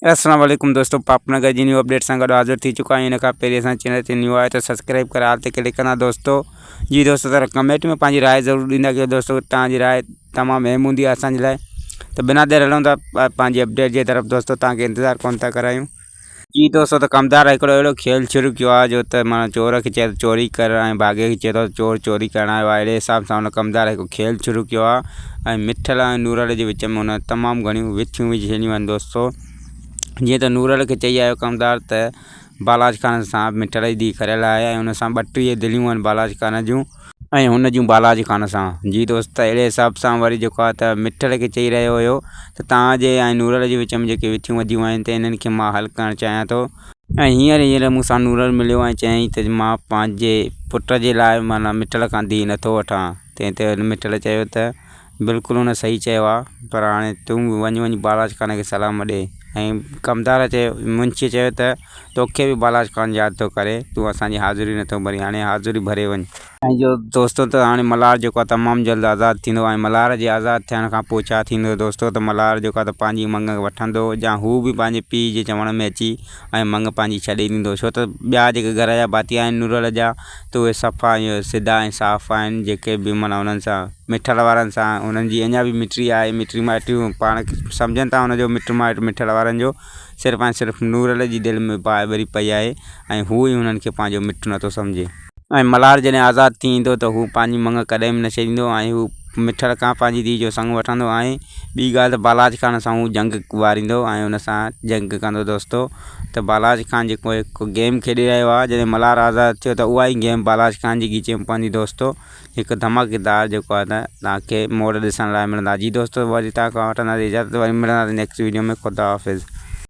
السلام عليڪم دوستو پاپ نگر جي نيو اپڊيٽ سان گڏ حاضر ٿي چڪا آهيون ان کان پهرين اسان چينل تي نيو آهي ته سبسڪرائب ڪري آل تي ڪلڪ ڪندا دوستو جي دوستو ذرا ڪمينٽ ۾ پنهنجي راء ضرور ڏيندا ڪيو دوستو توهان جي راء تمام اهم هوندي آهي اسان جي لاء ته بنا دير هلون ٿا پنهنجي اپڊيٽ جي طرف دوستو توهان کي انتظار ڪون ٿا ڪرايون جي دوستو ته ڪمدار هڪڙو اهڙو کيل شروع ڪيو آهي جو ته معنيٰ چور کي چئي ٿو چوري ڪر ۽ ڀاڳي کي چئي ٿو چور چوري ڪرڻ آيو آهي اهڙي حساب سان هن ڪمدار هڪ کيل شروع ڪيو آهي ۽ مٺل ۽ نورل جي وچ ۾ هن تمام گهڻيون وٿيون وجهي ڇڏيون آهن دوستو جيئن ته نورل کي چئي آيو ڪمدار ته بالاچ خان سان مٺل جي ڌيء کريل آهي ۽ هن سان 32 دليون آهن بالاچ خان جون ۽ هن جون بالاچ خان سان جي دوست اهڙي حساب سان وري جيڪو آهي ته مٺل کي چئي رهيو هيو ته توهان جي ۽ نورل جي وچ ۾ جيڪي وٿيون وڌيون آهن ته انهن کي مان حل ڪرڻ چاهيان ٿو ۽ هينئر هينئر مون سان نورل مليو ۽ چيائين ته مان پنهنجي پٽ جي لاء معنيٰ مٺل کان ڌيء نٿو وٺان تنهن تي مٺل چيو ته بلڪل هن صحيح چيو آهي پر هاڻي تون به وڃ وڃي بالاچ خان کي سلام ڏي ۽ ڪمدار چيو منشيء چيو ته توکي به بالاچ خان ياد ٿو ڪري تون اسان جي حاضري نٿو ڀرين هاڻي حاضري ڀري وڃ. ۽ جو دوستو ته هاڻي ملهار جيڪو آهي تمام جلد آزاد ٿيندو ۽ ملهار جي آزاد ٿيڻ کان پوء ڇا ٿيندو دوستو ته ملهار جيڪو آهي ته پنهنجي مڱ وٺندو يا هو به پنهنجي پيء جي چوڻ ۾ اچي ۽ مڱ پنهنجي ڇڏي ڏيندو ڇو ته ٻيا جيڪي گهر جا ڀاتي آهن نورل جا ته اهي صفا ۽ سڌا ۽ صاف آهن جيڪي به معنيٰ انهن سان مٺل وارن سان انهن جي اڃا به مٽي آهي مٽي مائٽيون پاڻ سمجهن ٿا ان جو مٽ مائٽ مٺل وارن جو صرف ۽ صرف نورل جي دل ۾ باهه ٻري پئي آهي ۽ هو ئي انهن کي پنهنجو مٽ نٿو سمجهي. ۽ ملهار جڏهن آزاد ٿي ايندو ته هو پنهنجي مڱ ڪڏهن به نه ڇڏيندو ۽ هو مٺل کان پنهنجي ڌيء جو سڱ وٺندو ۽ ٻي ڳالهه ته بالاچ خان سان هو جنگ واريندو ۽ ان سان جنگ ڪندو دوستو ته بالاچ خان جيڪو هڪ گيم کيڏي رهيو آهي جڏهن ملهار آزاد ٿيو ته اها ئي گيم بالاچ خان جي ڳچي ۾ پوندي دوستو هڪ ڌماڪيدار جيڪو آهي ته توهان کي موڙ ڏسڻ لاء ملندا جي دوستو وري توهان کان وٺنداسين اجازت وري ملنداسين نيڪسٽ ويڊيو ۾ خدا حافظ.